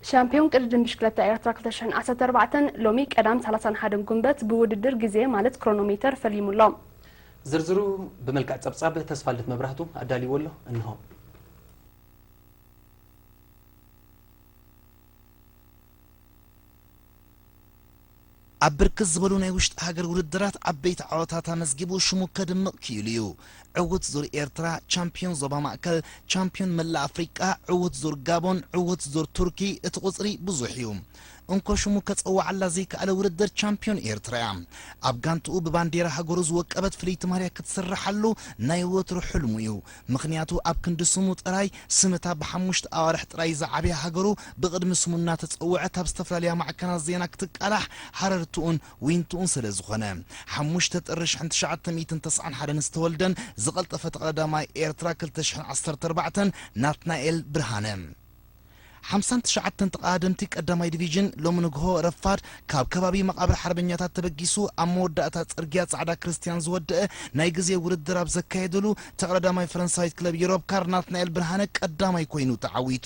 ሻምፒዮን ቅድድም ብሽክለታ ኤርትራ ክልተ ሽሕን ዓሰርተ ኣርባዕተን ሎሚ ቀዳም ሰላሳን ሓደን ጉንበት ብውድድር ግዜ ማለት ክሮኖሜተር ፈሊሙ ኣሎ። ዝርዝሩ ብመልክዕ ጸብጻብ ተስፋልደት መብራህቱ ኣዳልይዎ ኣሎ። እንሆ። ኣብ ብርክት ዝበሉ ናይ ውሽጢ ሃገር ውድድራት ዓበይቲ ዓወታት ኣመዝጊቡ ሽሙ ከድምቕ ክኢሉ እዩ። ዕዉት ዙር ኤርትራ፣ ቻምፒዮን ዞባ ማእከል፣ ቻምፒዮን መላእ ኣፍሪቃ፣ ዕዉት ዙር ጋቦን፣ ዕዉት ዙር ቱርኪ፣ እቲ ቁጽሪ ብዙሕ እዩ። እንኮ ሽሙ ከጸውዓላ ዘይከኣለ ውድድር ቻምፒዮን ኤርትራ እያ። ኣብ ጋንትኡ ብባንዴራ ሃገሩ ዝወቀበት ፍልይቲ ማልያ ክትስርሓሉ ናይ ወትሩ ሕልሙ እዩ። ምኽንያቱ ኣብ ክንዲ ስሙ ጥራይ ስም እታ ብሓሙሽተ ኣዋርሕ ጥራይ ዝዓብያ ሃገሩ ብቕድሚ ስሙ እናተጸውዐት ኣብ ዝተፈላለያ ማዕከናት ዜና ክትቃላሕ ሃረርትኡን ዊንትኡን ስለ ዝኾነ። ሓሙሽተ ጥሪ ሽሕን ትሽዓተ ሚእትን ተስዓን ሓደን ዝተወልደን ዝቐልጠፈ ተቐዳዳማይ ኤርትራ ክልተ ሽሕን ዓሰርተ ኣርባዕተን ናትናኤል ብርሃነ። ሓምሳን ትሽዓተን ተቐዳደምቲ ቀዳማይ ዲቪዥን ሎሚ ንግሆ ረፋድ ካብ ከባቢ መቓብር ሓርበኛታት ተበጊሱ ኣብ መወዳእታ ጽርግያ ጻዕዳ ክርስትያን ዝወደአ ናይ ግዜ ውድድር ኣብ ዘካየድሉ ተቐዳዳማይ ፈረንሳዊት ክለብ ዩሮፕ ካር ናትናኤል ብርሃነ ቀዳማይ ኮይኑ ተዓዊቱ።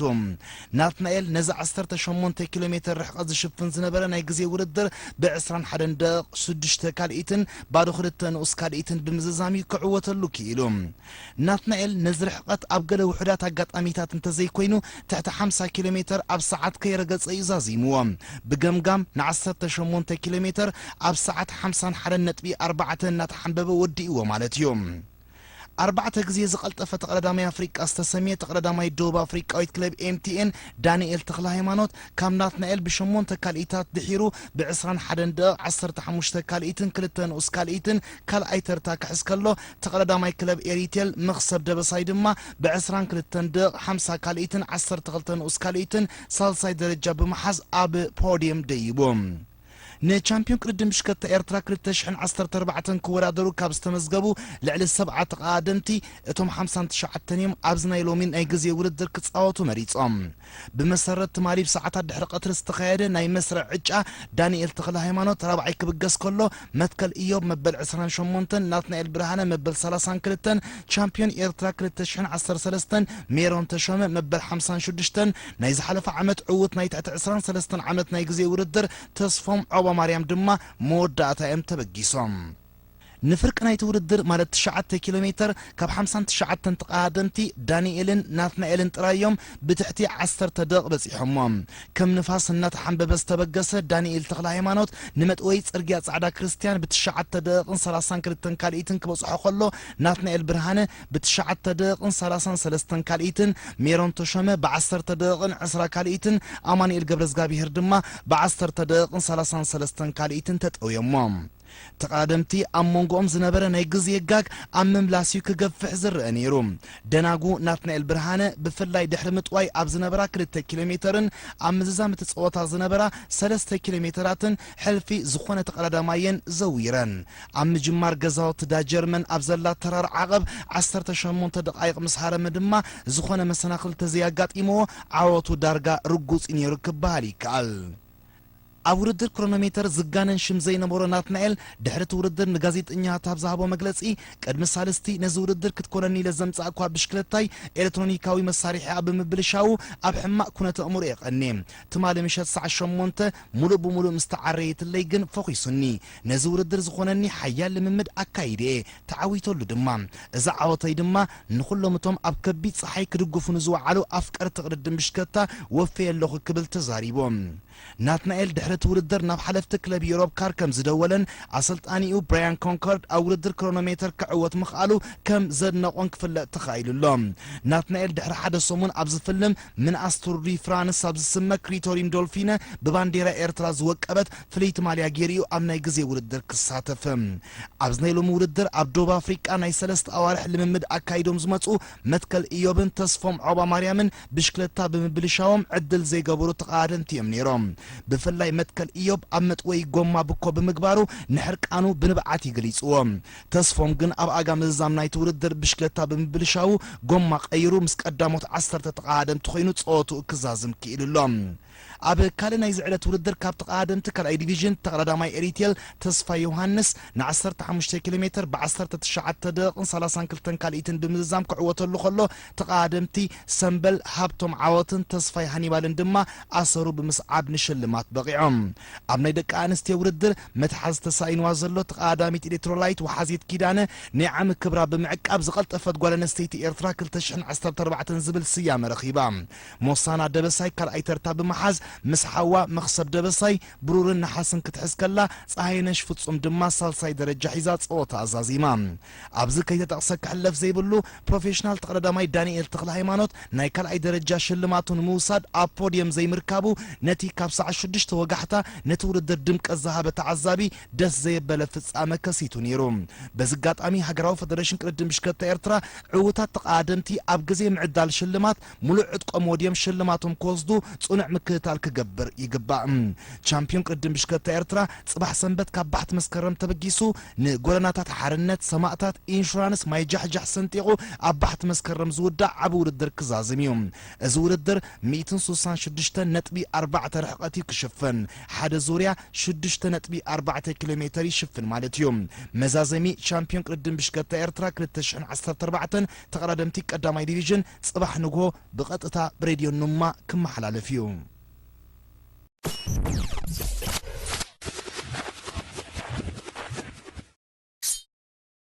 ናትናኤል ነዚ ዓሰርተ ሸሞንተ ኪሎ ሜተር ርሕቐት ዝሽፍን ዝነበረ ናይ ግዜ ውድድር ብ ዕስራን ሓደን ደቂቕ ሽዱሽተ ካልኢትን ባዶ ክልተ ንኡስ ካልኢትን ብምዝዛም እዩ ክዕወተሉ ክኢሉ። ናትናኤል ነዚ ርሕቐት ኣብ ገለ ውሑዳት ኣጋጣሚታት እንተዘይኮይኑ ትሕቲ ሓምሳ ኪሎ ሜተር ኣብ ሰዓት ከይረገጸ እዩ ዛዚምዎ። ብገምጋም ን ዓሰርተ ሸሞንተ ኪሎ ሜተር ኣብ ሰዓት ሓምሳን ሓደን ነጥቢ ኣርባዕተ እናተሓንበበ ወዲእዎ ማለት እዩ። ኣርባዕተ ግዜ ዝቐልጠፈ ተቐዳዳማይ ኣፍሪቃ ዝተሰምየ ተቐዳዳማይ ደቡብ ኣፍሪቃዊት ክለብ ኤምቲኤን ዳንኤል ተኽለሃይማኖት ካብ ናትናኤል ብሸሞንተ ካልኢታት ድሒሩ ብ ዕስራን ሓደን ደቂቕ ዓሰርተ ሓሙሽተ ካልኢትን ክልተ ንኡስ ካልኢትን ካልኣይ ተርታ ክሕዝ ከሎ፣ ተቐዳዳማይ ክለብ ኤሪቴል መኽሰብ ደበሳይ ድማ ብ ዕስራን ክልተን ደቂቕ ሓምሳ ካልኢትን ዓሰርተ ክልተ ንኡስ ካልኢትን ሳልሳይ ደረጃ ብምሓዝ ኣብ ፖድየም ደይቡ። ንቻምፒዮን ቅድድም ብሽክለታ ኤርትራ ክልተ ሽሕን ዓሰርተ ኣርባዕተን ክወዳደሩ ካብ ዝተመዝገቡ ልዕሊ ሰብዓ ተቐዳደምቲ እቶም ሓምሳን ትሽዓተን እዮም ኣብዚ ናይ ሎሚ ናይ ግዜ ውድድር ክጻወቱ መሪጾም። ብመሰረት ትማሊ ብሰዓታት ድሕሪ ቀትሪ ዝተኻየደ ናይ መስርዕ ዕጫ ዳንኤል ተኽለሃይማኖት ራብዓይ ክብገስ ከሎ መትከል እዮብ መበል ዕስራን ሸሞንተን ናትናኤል ብርሃነ መበል ሰላሳን ክልተን ቻምፒዮን ኤርትራ ክልተ ሽሕን ዓሰርተ ሰለስተን ሜሮን ተሾመ መበል ሓምሳን ሽዱሽተን ናይ ዝሓለፈ ዓመት ዕዉት ናይ ትሕቲ ዕስራን ሰለስተን ዓመት ናይ ግዜ ውድድር ተስፎም ዖባ ማርያም ድማ መወዳእታ እዮም ተበጊሶም። ንፍርቂ ናይቲ ውድድር ማለት ትሽዓተ ኪሎ ሜተር ካብ ሓምሳን ትሽዓተን ተቐዳደምቲ ዳንኤልን ናትናኤልን ጥራይ እዮም ብትሕቲ ዓሰርተ ደቕ በጺሖሞ። ከም ንፋስ እናተሓንበበ ዝተበገሰ ዳንኤል ተኽለሃይማኖት ንመጥወይ ጽርግያ ጻዕዳ ክርስትያን ብትሽዓተ ደቕን ሰላሳን ክልተን ካልኢትን ክበጽሖ ከሎ ናትናኤል ብርሃነ ብትሽዓተ ደቕን ሰላሳን ሰለስተን ካልኢትን ሜሮን ተሾመ ብዓሰርተ ደቕን ዕስራ ካልኢትን ኣማኑኤል ገብረዝጋብሄር ድማ ብዓሰርተ ደቕን ሰላሳን ሰለስተን ካልኢትን ተጠውዮሞ። ተቐዳደምቲ ኣብ መንጎኦም ዝነበረ ናይ ግዜ ጋግ ኣብ ምምላስ እዩ ክገፍሕ ዝረአ ነይሩ። ደናጉ ናትናኤል ብርሃነ ብፍላይ ድሕሪ ምጥዋይ ኣብ ዝነበራ ክልተ ኪሎ ሜተርን ኣብ ምዝዛም እቲ ጸወታ ዝነበራ ሰለስተ ኪሎ ሜተራትን ሕልፊ ዝኾነ ተቐዳዳማየን ዘዊረን። ኣብ ምጅማር ገዛውቲ ዳ ጀርመን ኣብ ዘላ ተራር ዓቐብ ዓሰርተ ሸሞንተ ደቓይቕ ምስ ሃረመ ድማ ዝኾነ መሰናኽል ተዘይኣጋጢምዎ ዓወቱ ዳርጋ ርጉጽ እዩ ነይሩ ክበሃል ይከኣል። ኣብ ውድድር ክሮኖሜተር ዝጋነን ሽም ዘይነበሮ ናትናኤል ድሕሪ እቲ ውድድር ንጋዜጠኛታት ኣብ ዝሃቦ መግለጺ፣ ቅድሚ ሳልስቲ ነዚ ውድድር ክትኮነኒ ኢለ ዘምጻእኳ ብሽክለታይ ኤሌክትሮኒካዊ መሳርሒኣ ብምብልሻዉ ኣብ ሕማቕ ኩነተ ኣእምሮ እየ ቀንየ። ትማሊ ምሸት ሰዓት ሸሞንተ ሙሉእ ብሙሉእ ምስ ተዓረየትለይ ግን ፈኺሱኒ። ነዚ ውድድር ዝኾነኒ ሓያል ልምምድ ኣካይደ እየ፣ ተዓዊተሉ ድማ። እዚ ዓወተይ ድማ ንኹሎም እቶም ኣብ ከቢድ ጸሓይ ክድግፉኒ ዝወዓሉ ኣፍቀርቲ ቅድድም ብሽክለታ ወፍየ ኣለኹ ክብል ተዛሪቡ። ናትናኤል ድሕሪ እቲ ውድድር ናብ ሓለፍቲ ክለብ ዩሮፕ ካር ከም ዝደወለን ኣሰልጣኒኡ ብራያን ኮንኮርድ ኣብ ውድድር ክሮኖሜተር ክዕወት ምኽኣሉ ከም ዘድነቖን ክፍለጥ ተኻኢሉ ኣሎ። ናትናኤል ድሕሪ ሓደ ሰሙን ኣብ ዝፍልም ምንኣስ ቱር ዲ ፍራንስ ኣብ ዝስመ ክሪቶሪም ዶልፊነ ብባንዴራ ኤርትራ ዝወቀበት ፍልይቲ ማልያ ገይሩ እዩ ኣብ ናይ ግዜ ውድድር ክሳተፍ። ኣብዚ ናይ ሎሚ ውድድር ኣብ ደቡብ ኣፍሪቃ ናይ ሰለስተ ኣዋርሕ ልምምድ ኣካይዶም ዝመጹ መትከል እዮብን ተስፎም ዖባ ማርያምን ብሽክለታ ብምብልሻዎም ዕድል ዘይገበሩ ተቐዳደምቲ እዮም ነይሮም። ብፍላይ መትከል ኢዮብ ኣብ መጥወይ ጎማ ብኮ ብምግባሩ ንሕርቃኑ ብንብዓት ይገሊጽዎ። ተስፎም ግን ኣብ ኣጋ ምዝዛም ናይቲ ውድድር ብሽክለታ ብምብልሻዉ ጎማ ቀይሩ ምስ ቀዳሞት ዓሰርተ ተቐዳደምቲ ኮይኑ ጸወትኡ ክዛዝም ክኢሉ ኣሎ። ኣብ ካልእ ናይዚ ዕለት ውድድር ካብ ተቐዳደምቲ ካልኣይ ዲቪዥን ተቐዳዳማይ ኤሪቴል ተስፋ ዮሃንስ ን15 ኪሎ ሜትር ብ19 ደቂቕን 32 ካልኢትን ብምዝዛም ክዕወተሉ ከሎ ተቐዳደምቲ ሰምበል ሃብቶም ዓወትን ተስፋይ ሃኒባልን ድማ ኣሰሩ ብምስዓብ ንሽልማት በቒዖም። ኣብ ናይ ደቂ ኣንስትዮ ውድድር መትሓዚ ተሳኢንዋ ዘሎ ተቐዳዳሚት ኤሌክትሮላይት ወሓዚት ኪዳነ ናይ ዓሚ ክብራ ብምዕቃብ ዝቐልጠፈት ጓል ኣንስተይቲ ኤርትራ 2014 ዝብል ስያመ ረኺባ። ሞሳና ደበሳይ ካልኣይ ተርታ ብምሓዝ ምስ ሓዋ መኽሰብ ደበሳይ ብሩርን ነሓስን ክትሕዝ ከላ ጸሃይነሽ ፍጹም ድማ ሳልሳይ ደረጃ ሒዛ ጸወታ ኣዛዚማ። ኣብዚ ከይተጠቕሰ ክሕለፍ ዘይብሉ ፕሮፌሽናል ተቐዳዳማይ ዳንኤል ተኽለ ሃይማኖት ናይ ካልኣይ ደረጃ ሽልማቱ ንምውሳድ ኣብ ፖድየም ዘይምርካቡ ነቲ ካብ ሰዓት ሽዱሽተ ወጋሕታ ነቲ ውድድር ድምቀት ዝሃበ ተዓዛቢ ደስ ዘየበለ ፍጻመ ከሲቱ ነይሩ። በዚ ኣጋጣሚ ሃገራዊ ፈደረሽን ቅድድም ብሽክለታ ኤርትራ ዕዉታት ተቐዳደምቲ ኣብ ግዜ ምዕዳል ሽልማት ሙሉእ ዕጥቆም ወድዮም ሽልማቶም ክወስዱ ጽኑዕ ምክትታል ክገብር ይግባእ። ቻምፒዮን ቅድድም ብሽክለታ ኤርትራ ጽባሕ ሰንበት ካብ ባሕቲ መስከረም ተበጊሱ ንጎደናታት ሓርነት፣ ሰማእታት፣ ኢንሹራንስ ማይ ጃሕጃሕ ሰንጢቑ ኣብ ባሕቲ መስከረም ዝውዳእ ዓቢ ውድድር ክዛዝም እዩ። እዚ ውድድር 166 ነጥቢ ኣርባዕተ ርሕቐት እዩ ክሽፍን። ሓደ ዙርያ 6.4 ኪሎ ሜተር ይሽፍን ማለት እዩ። መዛዘሚ ቻምፒዮን ቅድድም ብሽክለታ ኤርትራ 2014 ተቐዳደምቲ ቀዳማይ ዲቪዥን ጽባሕ ንግሆ ብቐጥታ ብሬድዮ ኑማ ክመሓላለፍ እዩ።